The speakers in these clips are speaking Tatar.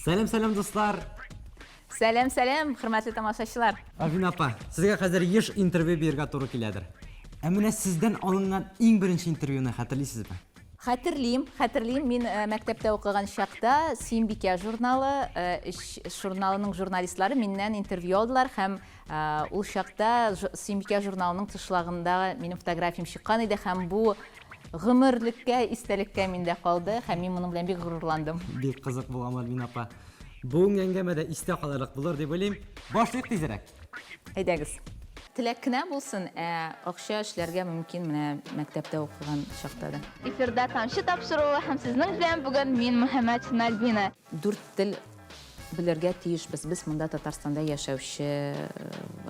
Сәлам, сәлам, дуслар! Сәлам, сәлам, хөрмәтле тамашачылар! Альбина апа, сезгә хәзер еш интервью бирергә туры киләдер. Ә менә сездән алынган иң беренче интервьюны хәтерлисезме? Хәтерлим, хәтерлим, мин э, мәктәптә укыган чакта Сөембикә журналы, э, журналының журналистлары миннән интервью алдылар һәм э, ул чакта Сөембикә журналының тышлагында минем фотографиям чыккан иде һәм бу гомерлеккә истәлеккә миндә калды һәм мин моның белән бик горурландым. Бик кызык булган, Альбина апа. Бүгенге әңгәмә дә истә калырлык булыр дип уйлыйм. Башлыйк тизрәк. Әйдәгез. Теләк кенә булсын, ә акча эшләргә мөмкин менә мәктәптә укыган чакта да. Эфирда Тамчы тапшыруы һәм сезнең белән бүген мин Мөхәммәтшина Альбина. Дүрт тел белергә тиешбез без монда Татарстанда яшәүче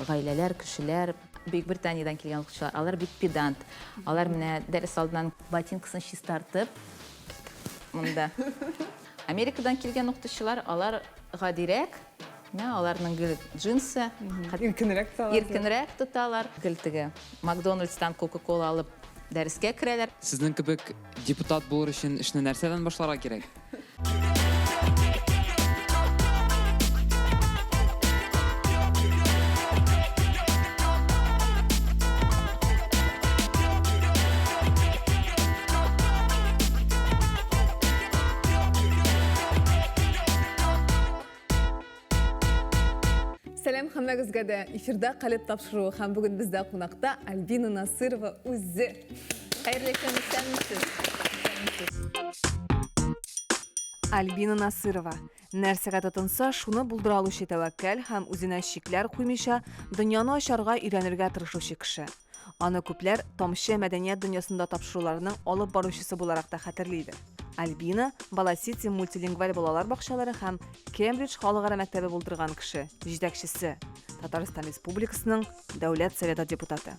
гаиләләр, кешеләр. Бөекбританиядән килгән укытучылар, алар бик педант. Алар менә дәрес алдыннан ботинкасын чистартып, монда. Америкадан килгән укытучылар, алар гадирәк, менә аларның гел джинсы. Иркенрәк тоталар. Иркенрәк тоталар. Гел теге Макдональдстан Кока-кола алып дәрескә керәләр. Сезнең кебек депутат булыр өчен эшне нәрсәдән башларга кирәк? Сәлам һәммәгезгә дә! Эфирда Калеб тапшыруы һәм бүген бездә кунакта Альбина Насырова үзе. Хәерле көн, исәнмесез. Альбина Насырова. Нәрсәгә тотынса, шуны булдыра алучы тәвәккәл һәм үзенә чикләр куймыйча, дөньяны ачарга өйрәнергә тырышучы кеше. Аны күпләр Тамчы мәдәният дөньясында тапшыруларының алып баручысы буларак та хәтерлидер. Альбина, Бала-Сити мультилингваль балалар бакчалары һәм Кембридж халыкара мәктәбе булдырган кеше, җитәкчесе, Татарстан Республикасының Дәүләт Советы депутаты.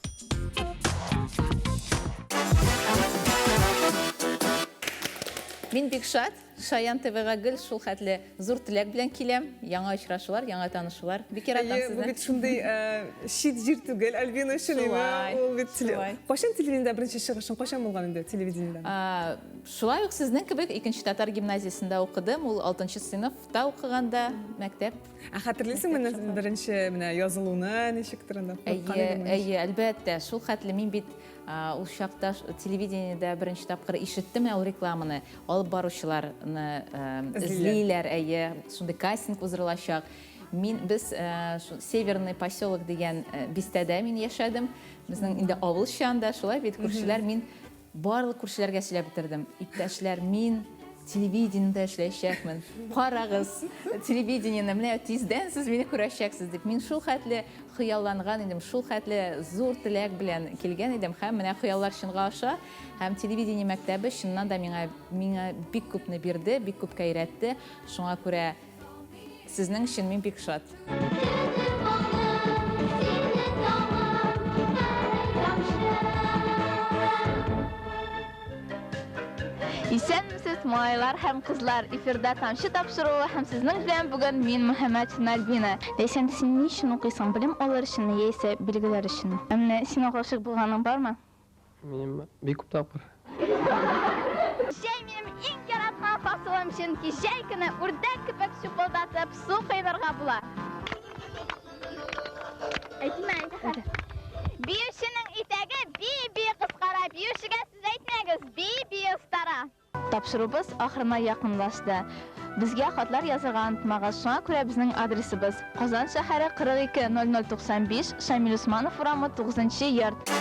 Мин бик шат, Шаян ТВга гел шул хәтле зур теләк белән киләм. Яңа очрашулар, яңа танышулар. Бик яратам Әйе, бу сезне. бит шундый э, чит җир түгел Альбина өчен, әйме? Шулай, Ул бит теле- шулай. Кайчан телевидениедә беренче чыгышың кайчан булган инде телевидениедә? А, Шулай ук сезнең кебек икенче татар гимназиясендә укыдым. Ул 6 сыйныфта укыганда мәктәп. Ә хәтерлисеңме Мәктәп беренче менә язылуны ничектер анда? Курыккан Әйе, идеңме? әйе, әлбәттә. Шул хәтле мин бит ул чакта телевидениедә беренче тапкыр ишеттем ул рекламаны. Алып баручыларны эзлиләр, әйе, шундый кастинг уздырылачак. Мин без Северный поселок дигән бистәдә мин яшәдем. Безнең инде авылча анда, шулай бит, күршеләр. Мин барлык күршеләргә сөйләп бетердем. Иптәшләр, мин телевидениедә эшләячәкмен. Карагыз, телевидениене, менә тиздән сез мине күрәчәксез дип. Мин шул хәтле хыялланган идем, шул хәтле зур теләк белән килгән идем һәм менә хыяллар чынга аша. Һәм телевидение мәктәбе чыннан да миңа миңа бик күпне бирде, бик күпкә өйрәтте. Шуңа күрә сезнең өчен мин бик шат. Исәнмесез, малайлар һәм кызлар! Эфирда Тамчы тапшыруы һәм сезнең белән бүген мин, Мөхәммәтшина Альбина. Ләйсән, син ни өчен укыйсың, белем алыр өченме яисә билгеләр өченме? Ә менә сиңа гашыйк булганың бармы? Минем бик күп тапкыр. Җәй минем иң яраткан фасылым, чөнки җәй көне үрдәк кебек чупылдатып су коенырга була. Әйтимме, әйтә хәзер. Биюченең итәге бии-бии кыскара, биючегә сез әйтмәгез, бии-бии остара. Тапшыруыбыз ахырына якынлашты. Безгә хатлар язырга онытмагыз, шуңа күрә безнең адресыбыз, Казан шәһәре, 42 0095, Шамил Усманов урамы, 9 нчы йорт.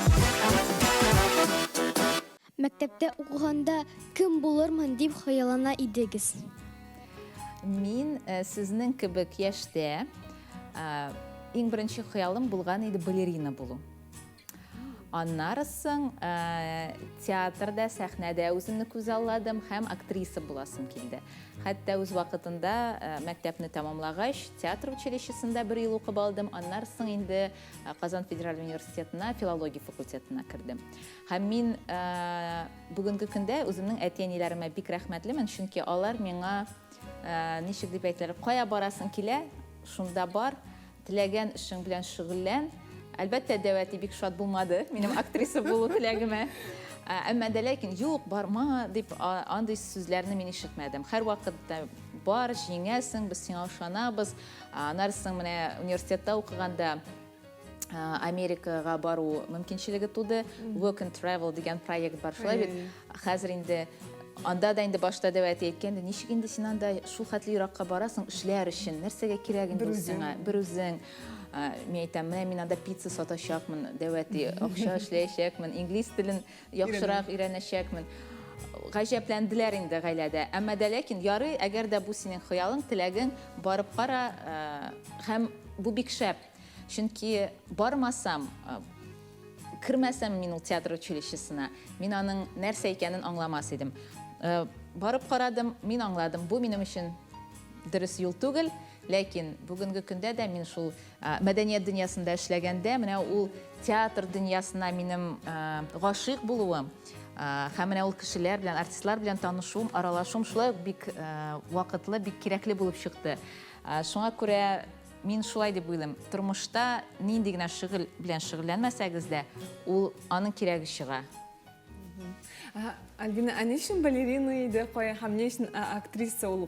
Мәктәптә укыганда кем булырмын дип хыяллана идегез? Мин сезнең кебек яшьтә иң беренче хыялым булган иде балерина булу. Аннары соң театрда, сәхнәдә үземне күзалладым һәм актриса буласым килде. Хәтта үз вакытында мәктәпне тәмамлагач, театр училищесында бер ел укып алдым. Аннары соң инде Казан федераль университетына филология факультетына кердем. Һәм мин бүгенге көндә үземнең әти-әниләремә бик рәхмәтлемен, чөнки алар миңа ничек дип әйтелер, кая барасың килә, шунда бар, Теләгән эшең белән шөгыльлән. Әлбәттә, дәү әти бик шат булмады минем актриса булу теләгемә. Әмма дә ләкин юк, барма дип андый сүзләрне мин ишетмәдем. Һәрвакыт да Бар, җиңәсең, без сиңа ышанабыз. Аннары соң менә университетта укыганда Америкага бару мөмкинчелеге туды. Work and Travel дигән проект бар, шулай бит? Хәзер инде анда да инде башта дәү әти әйткән инде, ничек инде син анда шул хәтле еракка барасың эшләр өчен, нәрсәгә кирәк инде ул сиңа, бер үзең. Мин әйтәм, менә мин анда пицца сатачакмын, дәү әти, акча эшләячәкмен, инглиз телен яхшырак өйрәнәчәкмен. Гаҗәпләнделәр инде гаиләдә. Әмма дә ләкин ярый, әгәр дә бу синең хыялың, теләгең, барып кара, һәм бу бик шәп. Чөнки бармасам, кермәсәм мин ул театр училищесына, мин аның нәрсә икәнен аңламас идем. Барып карадым, мин аңладым, бу минем өчен дөрес юл түгел, ләкин бүгенге көндә дә мин шул мәдәният дөньясында эшләгәндә, менә ул театр дөньясына минем гашыйк булуым һәм менә ул кешеләр белән, артистлар белән танышуым, аралашуым шулай ук бик вакытлы, бик кирәкле булып чыкты. Шуңа күрә Мин шулай дип уйлыйм, тормышта нинди генә шөгыль белән шөгыльләнмәсәгез дә, ул аның кирәге чыга. Альбина, ә ни өчен балерина иде, кая һәм ни өчен актриса ул?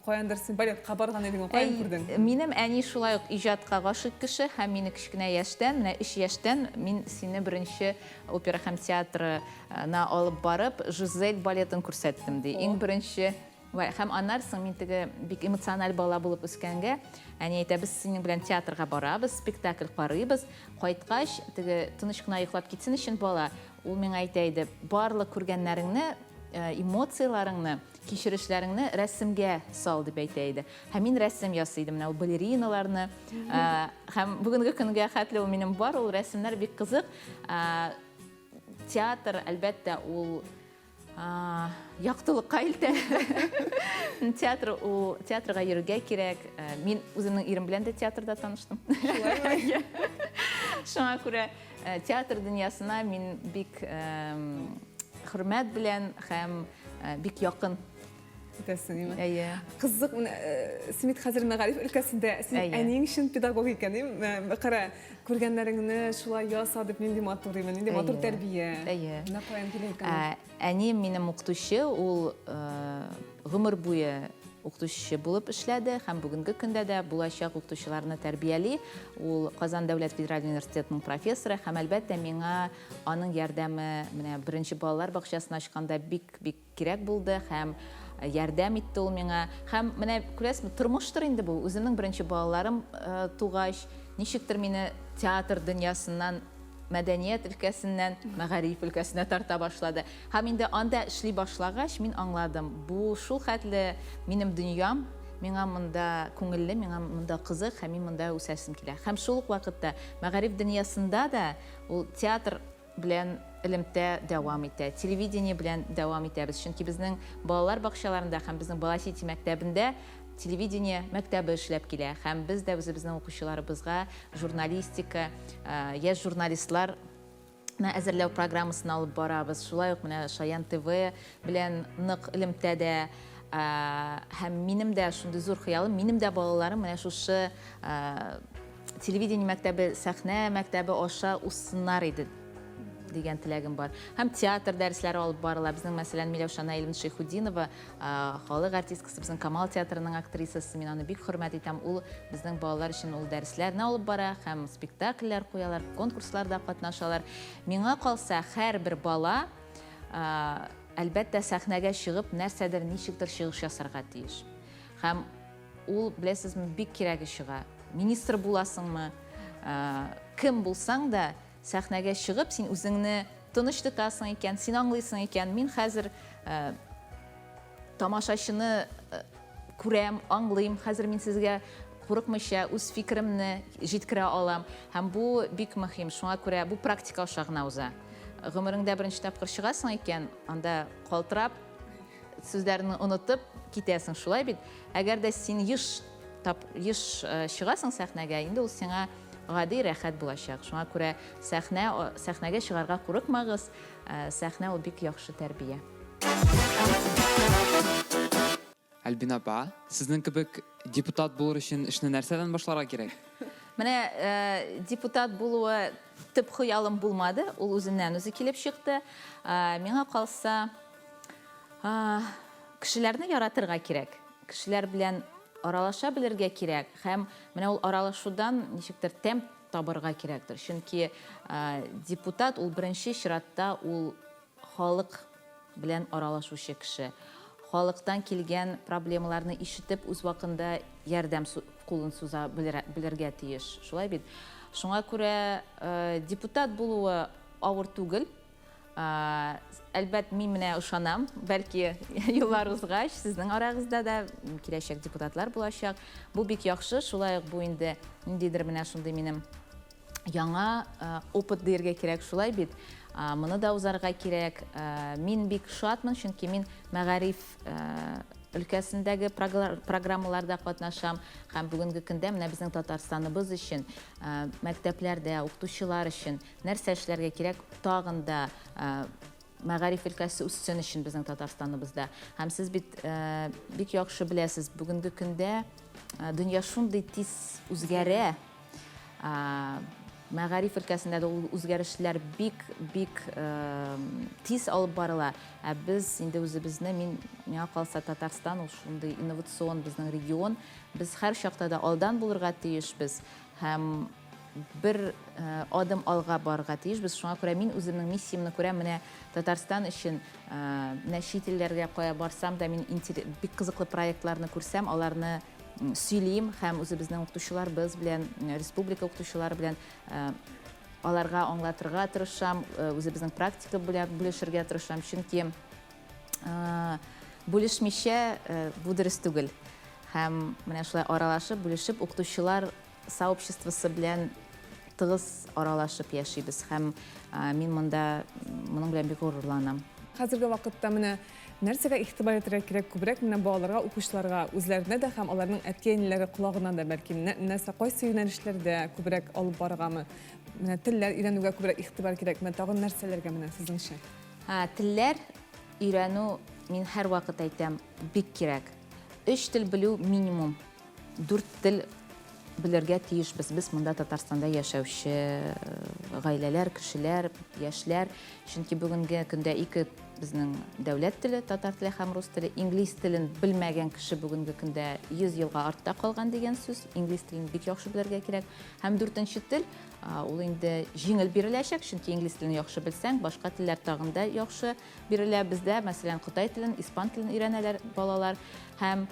Каяндыр син балетка барган идең, каян күрдең? Минем әни шулай ук иҗатка гашыйк кеше һәм мине кечкенә яшьтән, менә өч яшьтән мин сине беренче опера һәм театрына алып барып, Жизель балетын күрсәттем, ди. Иң беренче Вә, һәм аннары соң мин теге бик эмоциональ бала булып үскәнгә, әни әйтә, без синең белән театрга барабыз, спектакль карыйбыз. Кайткач, теге тыныч кына йоклап китсен өчен бала, ул миңа әйтә иде, барлык күргәннәреңне, эмоцияләреңне, кичерешләреңне рәсемгә сал, дип әйтә иде. Һәм мин рәсем ясый идем, менә ул балериналарны. Һәм бүгенге көнгә хәтле ул минем бар, ул рәсемнәр бик кызык. Театр, әлбәттә, ул Яктылыкка илтә. Театр ул театрга йөрергә кирәк. Э, мин үземнең ирем белән дә театрда таныштым. Шулаймы? Шуңа күрә э, театр дөньясына мин бик хөрмәт белән һәм э, бик якын итәсең, име? Әйе. Кызык, менә син бит хәзер мәгариф өлкәсендә, син әниең чын педагог икән, име? Кара, күргәннәреңне шулай яса дип нинди матур име, нинди матур тәрбия. Әйе. Менә каян килә икән. Әнием минем укытучы, ул гомер буе укытучы булып эшләде һәм бүгенге көндә дә булачак укытучыларны тәрбияли. Ул Казан дәүләт федераль университетының профессоры һәм, әлбәттә, миңа аның ярдәме менә беренче балалар бакчасын ачканда бик-бик Кирәк булды һәм ярдәм итте ул миңа. Һәм менә, күрәсезме, тормыштыр инде бу. Үземнең беренче балаларым тугач, ничектер мине театр дөньясыннан, мәдәният өлкәсеннән мәгариф өлкәсенә тарта башлады. Һәм инде анда эшли башлагач, мин аңладым, бу шул хәтле минем дөньям, миңа монда күңелле, миңа монда кызык һәм мин монда үсәсем килә. Һәм шул ук вакытта мәгариф дөньясында да ул театр белән элемтә дәвам итә, телевидение белән дәвам итәбез, чөнки безнең балалар бакчаларында һәм безнең Бала-Сити мәктәбендә телевидение мәктәбе эшләп килә һәм без дә үзебезнең укучыларыбызга журналистика, яшь журналистлар ны әзерләү программасын алып барабыз. Шулай ук менә Шаян ТВ белән нык элемтәдә һәм минем дә шундый зур хыялым, минем дә балаларым менә шушы Телевидение мәктәбе, сәхнә мәктәбе аша узсыннар иде дигән теләгем бар. Һәм театр дәресләре алып барыла. Безнең, мәсәлән, Миләүшә Наилевна Шәйхутдинова, халык артисткасы, безнең Камал театрының актрисасы, мин аны бик хөрмәт итәм. Ул безнең балалар өчен ул дәресләрне алып бара һәм спектакльләр куялар, конкурсларда катнашалар. Миңа калса, һәрбер бала, әлбәттә, сәхнәгә чыгып, нәрсәдер, ничектер чыгыш ясарга тиеш. Һәм Ул, беләсезме, бик кирәге чыга. Министр буласыңмы, кем булсаң да, сәхнәгә чыгып, син үзеңне тыныч тотасың икән, син аңлыйсың икән, мин хәзер тамашачыны күрәм, аңлыйм, хәзер мин сезгә курыкмыйча үз фикеремне җиткерә алам. Һәм бу бик мөһим, шуңа күрә бу практика аша гына уза. Гомереңдә беренче тапкыр чыгасың икән, анда калтырап, Сүзләрне онытып китәсең, шулай бит? Әгәр дә син еш тап, еш чыгасың сәхнәгә, инде ул сиңа гади, рәхәт булачак. Шуңа күрә сәхнә, сәхнәгә чыгарга курыкмагыз, сәхнә ул бик яхшы тәрбия. Альбина апа, сезнең кебек депутат булыр өчен эшне нәрсәдән башларга кирәк? Менә депутат булуы төп хыялым булмады, ул үзеннән-үзе килеп чыкты. Миңа калса, Кешеләрне яратырга кирәк. кешеләр белән аралаша белергә кирәк һәм менә ул аралашудан ничектер тәм табырга кирәктер. Чөнки депутат ул беренче чиратта ул халык белән аралашучы кеше. Халыктан килгән проблемаларны ишетеп, үз вакында ярдәм кулын суза белергә тиеш. Шулай бит? Шуңа күрә депутат булуы авыр түгел. Әлбәт, мин менә ышанам, бәлки еллар узгач, сезнең арагызда да киләчәк депутатлар булачак. Бу бик яхшы, шулай ук бу инде ниндидер менә шундый минем яңа опыт диергә кирәк, шулай бит. Моны да узарга кирәк. Мин бик шатмын, чөнки мин мәгариф өлкәсендәге программаларда катнашам һәм бүгенге көндә менә безнең Татарстаныбыз өчен мәктәпләрдә укытучылар өчен Нәрсә эшләргә кирәк тагын да мәгариф өлкәсе үссен өчен безнең Татарстаныбызда? Һәм сез бит бик яхшы беләсез, бүгенге көндә дөнья шундый тиз үзгәрә. Мәгариф өлкәсендә дә ул үзгәрешләр бик бик тиз алып барыла. Ә без инде үзебезне, мин миңа калса Татарстан ул шундый инновацион безнең регион. Без һәр чакта да алдан булырга тиешбез һәм бер адым алга барырга тиешбез. Шуңа күрә мин үземнең миссиямне күрәм, менә Татарстан өчен, менә чит илләргә кая барсам да, мин бик кызыклы проектларны күрсәм, аларны сөйлим һәм үзебезнең укытучыларыбыз белән, республика укытучылары белән аларга аңлатырга тырышам, үзебезнең практика белән бүлешергә тырышам, чөнки бүлешмичә бу дөрес түгел. Һәм менә шулай аралашып, бүлешеп, укытучылар сообществосы белән тыгыз аралашып яшибез һәм мин монда моның белән бик горурланам. Хәзерге вакытта менә нәрсәгә игътибар итәргә кирәк күбрәк менә балаларга, укучыларга, үзләренә дә һәм аларның әти-әниләре колагына да бәлки нәрсә, кайсы юнәлешләрдә күбрәк алып барыргамы? Менә телләр өйрәнүгә күбрәк игътибар кирәкме? Тагын нәрсәләргә менә сезнеңчә? Телләр өйрәнү, мин һәрвакыт әйтәм, бик кирәк. Өч тел белү минимум. Дүрт тел белергә тиешбез без монда Татарстанда яшәүче гаиләләр, кешеләр, яшьләр. Чөнки бүгенге көндә ике безнең дәүләт теле, татар теле һәм рус теле. Инглиз телен белмәгән кеше бүгенге көндә 100 елга артта калган дигән сүз. Инглиз телен бик яхшы белергә кирәк. Һәм дүртенче тел, ул инде җиңел биреләчәк, чөнки инглиз телен яхшы белсәң, башка телләр тагын да яхшы бирелә. Бездә, мәсәлән, кытай телен, испан телен өйрәнәләр балалар. Һәм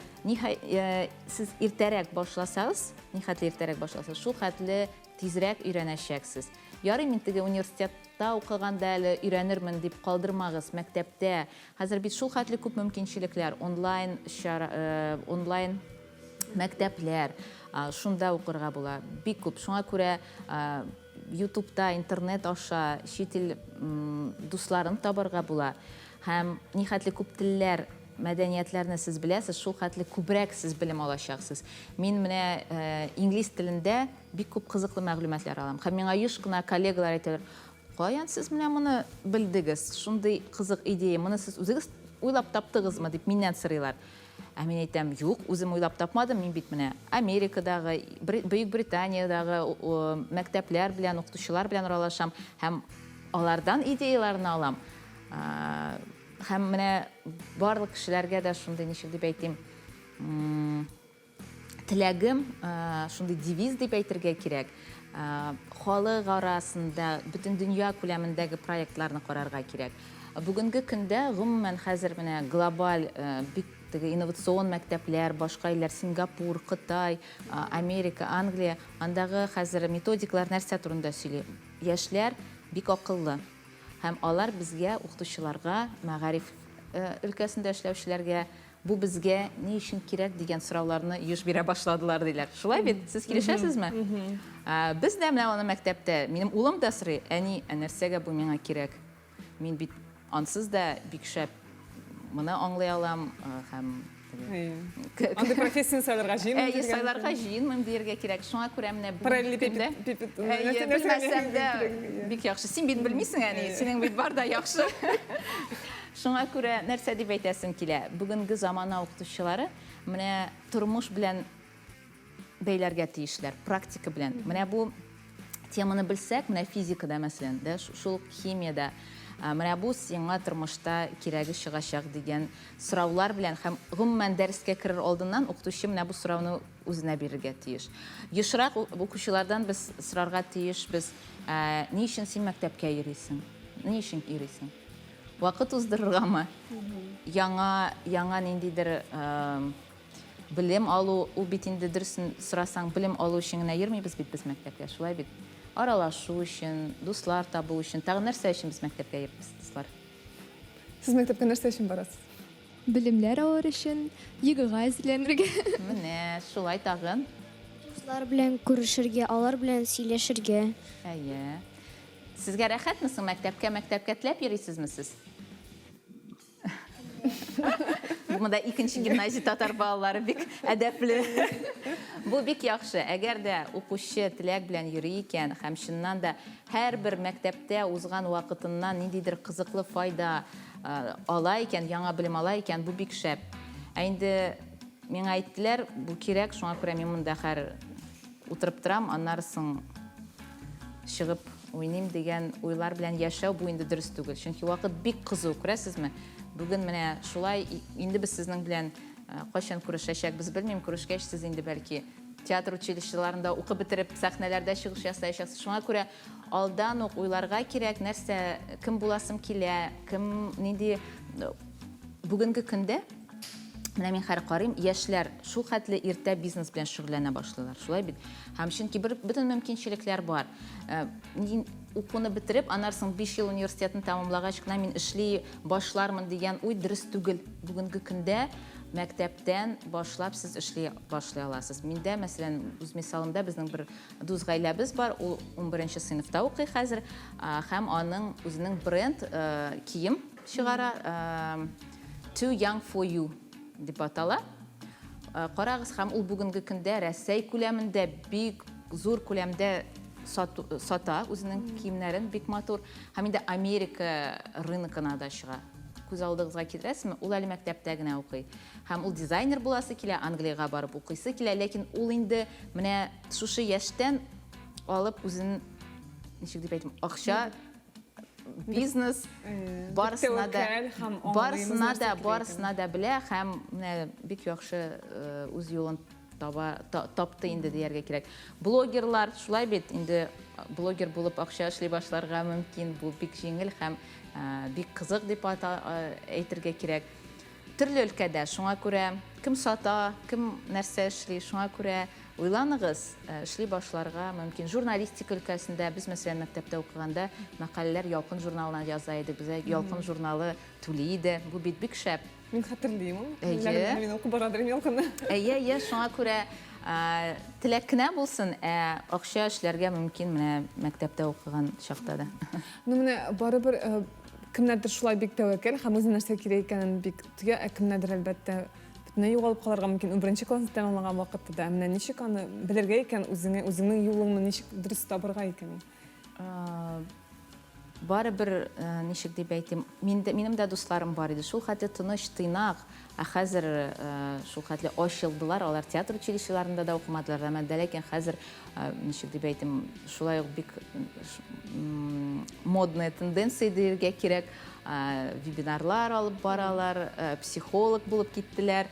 сез иртәрәк башласагыз, нихәтле иртәрәк башласагыз, шул хәтле тизрәк өйрәнәчәксез. Ярый, мин теге университетта укыганда әле өйрәнермен дип калдырмагыз, мәктәптә. Хәзер бит шул хәтле күп мөмкинчелекләр, онлайн чара, э, онлайн мәктәпләр, шунда укырга була. Бик күп. Шуңа күрә Ютубта, интернет аша чит ил дусларын табарга була. Һәм нихәтле күп телләр, мәдәниятләрне сез беләсез, шул хәтле күбрәк сез белем алачаксыз. Мин менә инглиз телендә бик күп кызыклы мәгълүматлар алам. Һәм миңа еш кына коллегалар әйтәләр, Каян сез менә моны белдегез? Шундый кызык идея, моны сез үзегез уйлап таптыгызмы? дип миннән сорыйлар. Ә мин әйтәм, юк, үзем уйлап тапмадым, мин бит менә Америкадагы, Бөек Британиядагы мәктәпләр белән, укытучылар белән аралашам һәм алардан идеяләрне алам. Һәм менә барлык кешеләргә дә шундый, ничек дип әйтим, теләгем, шундый девиз дип әйтергә кирәк, халык арасында, бөтен дөнья күләмендәге проектларны карарга кирәк. Бүгенге көндә, гомумән, хәзер менә глобаль бик теге инновацион мәктәпләр, башка илләр, Сингапур, Кытай, Америка, Англия, андагы хәзер методикалар нәрсә турында сөйли? Яшьләр бик акыллы. Һәм алар безгә, укытучыларга, мәгариф өлкәсендә эшләүчеләргә Бу безгә ни өчен кирәк дигән сорауларны еш бирә башладылар, диләр. Шулай бит? Сез килешәсезме? Без дә менә аны мәктәптә, минем улым да сорый, әни, ә нәрсәгә бу миңа кирәк? Мин бит ансыз да бик шәп моны аңлый алам һәм Андый профессияне сайларга җыенмыйм. Әйе, сайларга җыенмыйм дияргә кирәк. Шуңа күрә менә бүгенге көндә белмәсәм дә бик яхшы. Син бит белмисең, әни, синең бит бар да яхшы. Шуңа күрә нәрсә дип әйтәсем килә, бүгенге замана укытучылары менә тормыш белән бәйләргә тиешләр, практика белән. Менә бу теманы белсәк, менә физикада, мәсәлән, да, шул ук химиядә, Менә бу сиңа тормышта кирәге чыгачак дигән сораулар белән һәм гомумән дәрескә керер алдыннан укытучы менә бу сорауны үзенә бирергә тиеш. Ешрак укучылардан без сорарга тиешбез, ни өчен син мәктәпкә йөрисең? Ни өчен йөрисең? Вакыт уздырыргамы? Яңа, яңа ниндидер белем алу, ул бит инде дөресен сорасаң, белем алу өчен генә йөрмибез бит без мәктәпкә, шулай бит? Аралашу өчен, дуслар табу өчен, тагын нәрсә өчен без мәктәпкә йөрибез, дуслар? Сез мәктәпкә нәрсә өчен барасыз? Белемнәр алыр өчен, ЕГЭга әзерләнергә. Менә шулай тагын. Дуслар белән күрешергә, алар белән сөйләшергә. Әйе. Сезгә рәхәтме соң мәктәпкә? Мәктәпкә теләп йөрисезме сез? Бу монда икенче гимназия татар балалары бик әдәпле. Бу бик яхшы. Әгәр дә укучы теләк белән йөри икән һәм чыннан да һәрбер мәктәптә узган вакытыннан ниндидер кызыклы файда ала икән, яңа белем ала икән, бу бик шәп. Ә инде миңа әйттеләр, бу кирәк, шуңа күрә мин монда хәр утырып торам, аннары соң чыгып уйныйм дигән уйлар белән яшәү бу инде дөрес түгел. Чөнки вакыт бик кызу, күрәсезме? Бүген менә шулай, инде без сезнең белән кайчан күрешәчәкбез белмим, күрешкәч сез инде бәлки театр училищеларында укып бетереп сәхнәләрдә чыгыш ясаячаксыз. Шуңа күрә алдан ук уйларга кирәк, нәрсә, кем буласым килә, кем нинди бүгенге көндә менә мин хәзер карыйм, яшьләр шул хәтле иртә бизнес белән шөгыльләнә башлыйлар, шулай бит? Һәм чөнки бер бөтен мөмкинчелекләр бар. Э, мин укуны бетереп, аннан соң 5 ел университетны тәмамлагач кына мин эшли башлармын дигән уй дөрес түгел. Бүгенге көндә мәктәптән башлап сез эшли башлый аласыз. Миндә, мәсәлән, үз мисалымда безнең бер дус гаиләбез бар, ул 11 сыйныфта укый хәзер, һәм аның үзенең бренд э, кием чыгара, э, Too Young for You дип атала. Э, карагыз, һәм ул бүгенге көндә Рәсәй күләмендә бик зур күләмдә сата үзенең киемнәрен, бик матур. Һәм инде Америка рыногына да чыга. Күз алдыгызга китерәсезме? Ул әле мәктәптә генә укый. Һәм ул дизайнер буласы килә, Англиягә барып укыйсы килә, ләкин ул инде менә шушы яшьтән алып үзен, ничек дип әйтим, акча, бизнес барысына да барысына да барысына да белә һәм менә бик яхшы э, үз юлын таба тапты инде дияргә кирәк. Блогерлар шулай бит инде блогер булып акча эшли башларга мөмкин, бу бик җиңел һәм э, бик кызык дип э, әйтергә кирәк. Төрле өлкәдә, шуңа күрә кем сата, кем нәрсә эшли, шуңа күрә уйланыгыз, э, эшли башларга мөмкин. Журналистика өлкәсендә без, мәсәлән, мәктәптә укыганда мәкаләләр Ялкын журналына яза идек. Безгә Ялкын журналы түли иде. Бу бит бик шәп. Мин хәтерлим ул. Әйе. Мин укып барадыр Ялкынны. Әйе, әйе, шуңа күрә теләк кенә булсын, ә акча эшләргә мөмкин менә мәктәптә укыган чакта да. Ну менә барыбер кемнәрдер шулай бик тәвәккәл һәм үзенә нәрсә кирәк икәнен бик тоя, ә кемнәрдер, әлбәттә, бөтенләй югалып калырга мөмкин. Унберенче классны тәмамлаган вакытта да. Ә менә ничек аны белергә икән, үзеңә, үзеңнең юлыңны ничек дөрес табырга икән? Барыбер, ничек дип әйтим, мин дә, минем дә дусларым бар иде. Шул хәтле тыныч, тыйнак, ә хәзер шул хәтле ачылдылар. Алар театр училищеларында да укымадылар, әмма дә ләкин хәзер, ничек дип әйтим, шулай ук бик модная тенденция диергә кирәк. Вебинарлар алып баралар, психолог булып киттеләр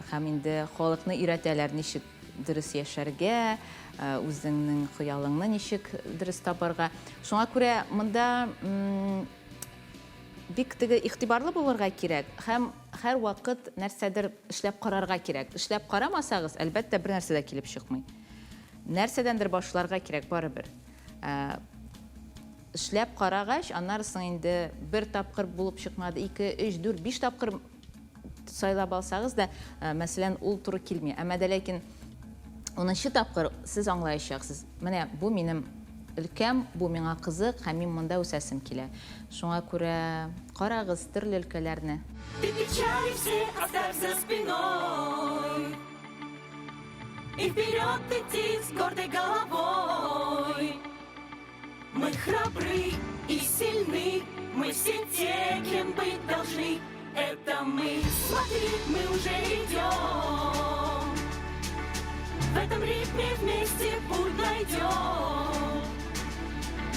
һәм инде халыкны өйрәтәләр, ничек дөрес яшәргә, үзеңнең хыялыңны ничек дөрес табарга. Шуңа күрә монда бик теге игътибарлы булырга кирәк һәм һәрвакыт нәрсәдер эшләп карарга кирәк. Эшләп карамасагыз, әлбәттә, бер нәрсә дә килеп чыкмый. Нәрсәдәндер башларга кирәк барыбер. Эшләп карагач, аннары соң инде бер тапкыр булып чыкмады, ике, өч, дүрт, биш тапкыр сайлап алсагыз да, э, мәсәлән, ул туры килми. Әмма дә ләкин унынчы тапкыр сез аңлаячаксыз. Менә бу минем өлкәм, бу миңа кызык һәм мин монда үсәсем килә. Шуңа күрә карагыз төрле өлкәләрне. Ты печали все оставь за спиной И вперед идти с гордой головой Мы храбры и сильны, мы все те, кем быть должны. Это мы, смотри, мы уже идем. В этом ритме вместе путь найдем.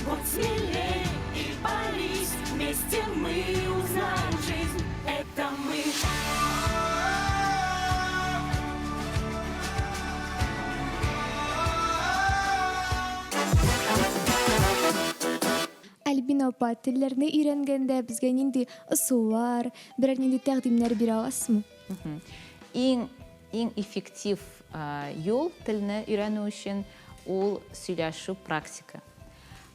Будь смелей и борись, вместе мы узнаем жизнь. Это мы. Альбина апа, телләрне өйрәнгәндә безгә нинди ысуллар, берәр нинди тәкъдимнәр бирә аласызмы? Иң иң эффектив юл телне өйрәнү өчен ул сөйләшү практика.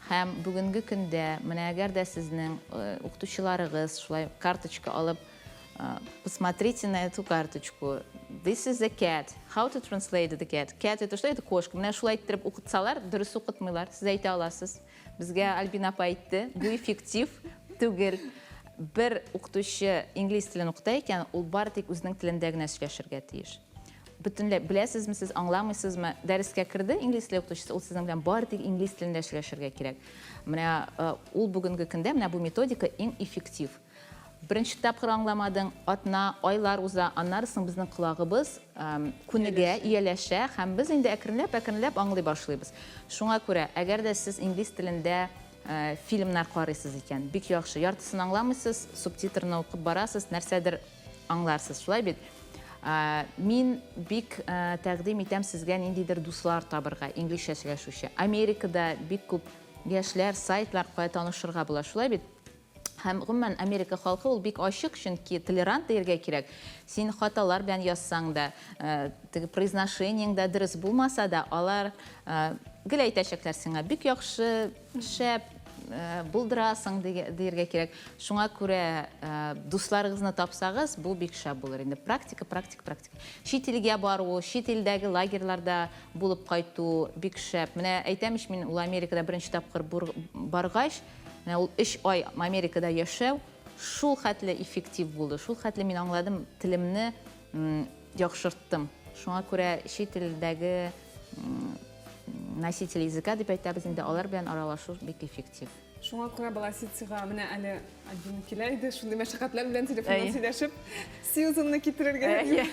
Һәм бүгенге көндә менә әгәр дә сезнең укытучыларыгыз шулай карточка алып Посмотрите на эту карточку. This is a cat. How to translate the cat? Cat это что? Это кошка. Менә шулай иттереп укытсалар, дөрес укытмыйлар. Сез әйтә аласыз. Безгә Альбина апа әйтте, бу эффектив түгел. Бер укытучы инглиз телен укыта икән, ул бары тик үзенең телендә генә сөйләшергә тиеш. Бөтенләй беләсезме сез, аңламыйсызмы, дәрескә керде инглиз теле укытучысы, ул сезнең белән бары тик инглиз телендә сөйләшергә кирәк. Менә э, ул бүгенге көндә менә бу методика иң эффектив. Беренче тапкыр аңламадың, атна, айлар уза, аннары соң безнең колагыбыз күнегә, ияләшә һәм без инде әкренләп-әкренләп аңлый башлыйбыз. Шуңа күрә, әгәр дә сез инглиз телендә фильмнар карыйсыз икән, бик яхшы. Яртысын аңламыйсыз, субтитрны укып барасыз, нәрсәдер аңларсыз, шулай бит? Мин бик тәкъдим итәм сезгә ниндидер дуслар табырга, инглизчә сөйләшүче. Америкада бик күп яшьләр, сайтлар, кая танышырга була, шулай бит? Һәм гомумән Америка халкы ул бик ачык, чөнки толерант диергә кирәк. Син хаталар белән язсаң да, э, теге произношениең дә дөрес булмаса да, алар э, гел әйтәчәкләр сиңа, бик яхшы, шәп, э, булдырасың диергә кирәк. Шуңа күрә дусларыгызны тапсагыз, бу бик шәп булыр инде. Практика, практика, практика. Чит илгә бару, чит илдәге лагерьларда булып кайту бик шәп. Менә әйтәм ич мин ул Америкада беренче тапкыр баргач, Менә ул өч ай Америкада яшәү шул хәтле эффектив булды, шул хәтле мин аңладым, телемне яхшырттым. Шуңа күрә чит илдәге носитель языка дип әйтәбез инде, алар белән аралашу бик эффектив. Шуңа күрә Баласитига менә әле Альбина килә иде, шундый мәшәкатьләр белән телефоннан сөйләшеп, Сьюзанны китерергә.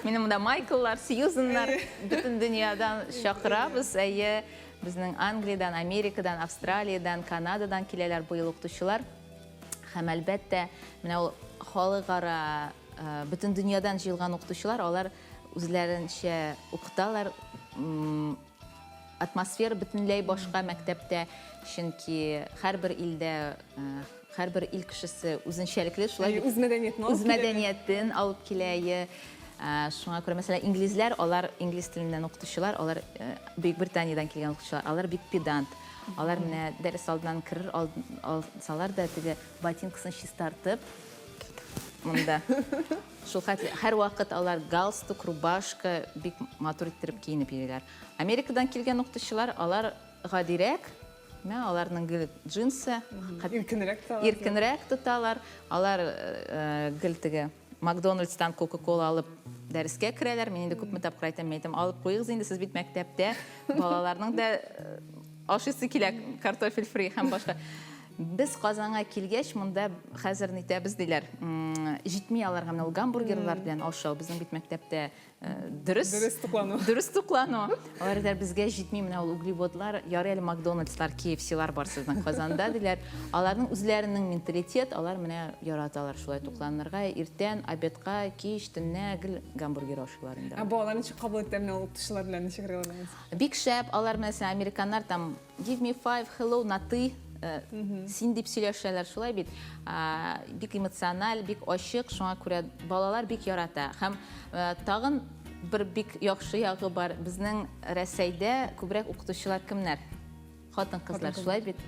Минем монда Майкллар, Сьюзаннар бөтен дөньядан чакырабыз, әйе. Безнең Англиядән, Америкадан, Австралиядән, Канададан киләләр быел укытучылар. Һәм әлбәттә, менә ул халыкара э, бөтен дөньядан җыелган укытучылар, алар үзләренчә укыталар. Атмосфера бөтенләй башка мәктәптә, чөнки һәрбер илдә э, Һәрбер ил кешесе үзенчәлекле, шулай бит. Үз мәдәниятен алып Үз мәдәниятен алып килә, әйе. Шуңа күрә, мәсәлән, инглизләр, алар инглиз теленнән укытучылар, алар Бөек Британиядән килгән укытучылар, алар бик педант. Алар менә дәрес алдыннан керер алсалар да, теге ботинкасын чистартып, монда. Шул хәтле һәрвакыт алар галстук, рубашка бик матур иттереп киенеп йөриләр. Америкадан килгән укытучылар, алар гадирәк, Менә аларның гел джинсы. Иркенрәк тоталар. Иркенрәк тоталар. Алар э, гел теге Макдональдстан Кока-кола алып дәрескә керәләр. Мин инде күпме тапкыр әйтәм, мин әйтәм, алып куегыз инде, сез бит мәктәптә. Балаларның да э, ашыйсы килә картофель фри һәм башка. Без Казанга килгәч, монда хәзер нитәбез диләр. Җитми аларга менә ул гамбургерлар белән ашау. Безнең бит мәктәптә Дөрес. Дөрес туклану. Дөрес туклану. Алар әйтәләр, безгә җитми менә ул углеводлар, ярый әле Макдональдслар, KFC-лар бар сезнең Казанда, диләр. Аларның үзләренең менталитет, алар менә яраталар шулай тукланырга. Иртән, обедка, кич, төнлә гел гамбургер ашыйлар инде. Ә балалар ничек кабул итә менә ул укытучылар белән ничек аралашасыз? Бик шәп, алар мәсәлән, американнар там Give me five, hello, на ты, э, син дип сөйләшәләр, шулай бит. Бик эмоциональ, бик ачык, шуңа күрә балалар бик ярата. Һәм э, тагын бер бик яхшы ягы бар. Безнең Рәсәйдә күбрәк укытучылар кемнәр? Хатын-кызлар, шулай бит.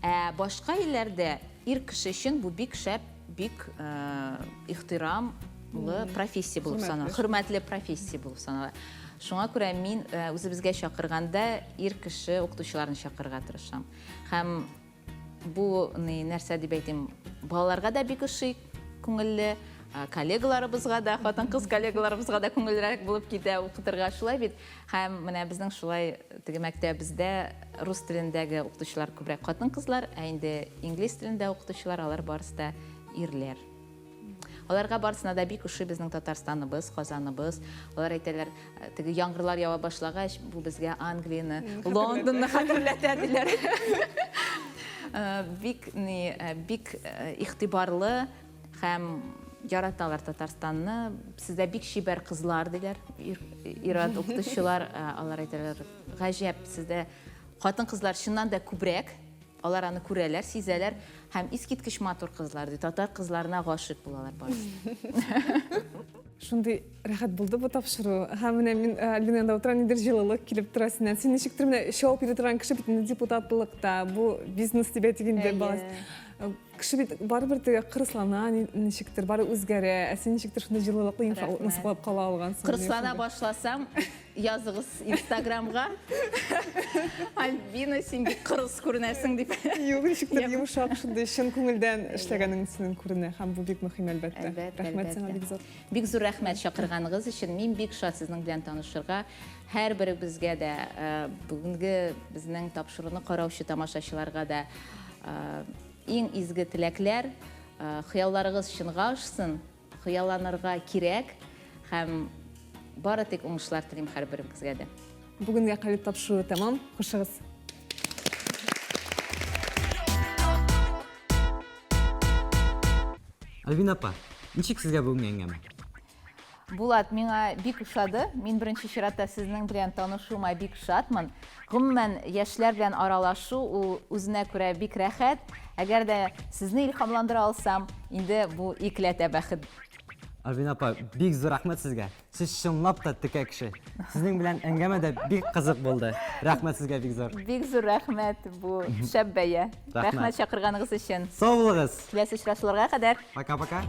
Ә башка илләрдә ир кеше өчен бу бик шәп, бик э, ихтирамлы профессия булып санала, хөрмәтле профессия булып санала. Шуңа күрә мин э, үзебезгә чакырганда ир кеше укытучыларны чакырырга тырышам. Һәм бу ни нәрсә дип әйтим, балаларга да бик ошый, күңелле, э, коллегаларыбызга да, хатын-кыз коллегаларыбызга да күңеллерәк булып китә укытырга, шулай бит. Һәм менә безнең шулай теге мәктәбебездә рус телендәге укытучылар күбрәк хатын-кызлар, ә инде инглиз телендә укытучылар алар барысы да ирләр. Аларга барысына да бик ошый безнең Татарстаныбыз, Казаныбыз. Алар әйтәләр, «Э, теге яңгырлар ява башлагач, бу безгә Англияне, Лондонны хәтерләтә диләр. Бик ни, бик игътибарлы һәм яраталар Татарстанны. Сездә бик чибәр кызлар диләр, ир-ат укытучылар, алар әйтәләр, гаҗәп, сездә хатын-кызлар чыннан да күбрәк. Алар аны күрәләр, сизәләр һәм искиткеч матур кызлар ди. Татар кызларына гашыйк булалар барысы. Шундый рәхәт булды бу тапшыру. Һәм менә мин э, Альбина янында утырам, ниндидер җылылык килеп тора синнән. Син ничектер менә чабып йөри торган кеше бит инде депутатлыкта, бу бизнес дип әйтик инде баласы. Э, кеше бит барыбер теге кырыслана, ничектер, бары үзгәрә. Ә син ничектер шундый җылылыклы йомшаклыкны саклап кала алгансың. Кырыслана башласам, Языгыз Инстаграмга. Альбина, син бик кырыс күренәсең дип. Юк, ничектер йомшак, шундый чын күңелдән эшләгәнең синең күренә һәм бу бик мөһим, әлбәттә. Әлбәттә, Рәхмәт сиңа бик зур. Бик зур рәхмәт чакырганыгыз өчен. Мин бик шат сезнең белән танышырга. Һәрберебезгә дә э, бүгенге безнең тапшыруны караучы тамашачыларга да э, иң изге теләкләр, э, хыялларыгыз чынга ашсын. Хыялланырга кирәк һәм бары тик уңышлар телим һәрберегезгә дә. Бүгенгә Калеб тапшыруы тәмам. Хушыгыз. Альбина апа, ничек сезгә бүгенге әңгәмә? Булат, миңа бик ошады. Мин беренче чиратта сезнең белән танышуыма бик шатмын. Гомумән, яшьләр белән аралашу ул үзенә күрә бик рәхәт. Әгәр дә сезне илһамландыра алсам, инде бу икеләтә бәхет. Альбина апа, бик зур рәхмәт сезгә. Сез чынлап та текә кеше. Сезнең белән әңгәмә дә бик кызык булды. Рәхмәт сезгә бик зур. Бик зур рәхмәт, бу шәп бәя. Рәхмәт чакырганыгыз өчен. Сау булыгыз. Киләсе очрашуларга кадәр. Пока-пока.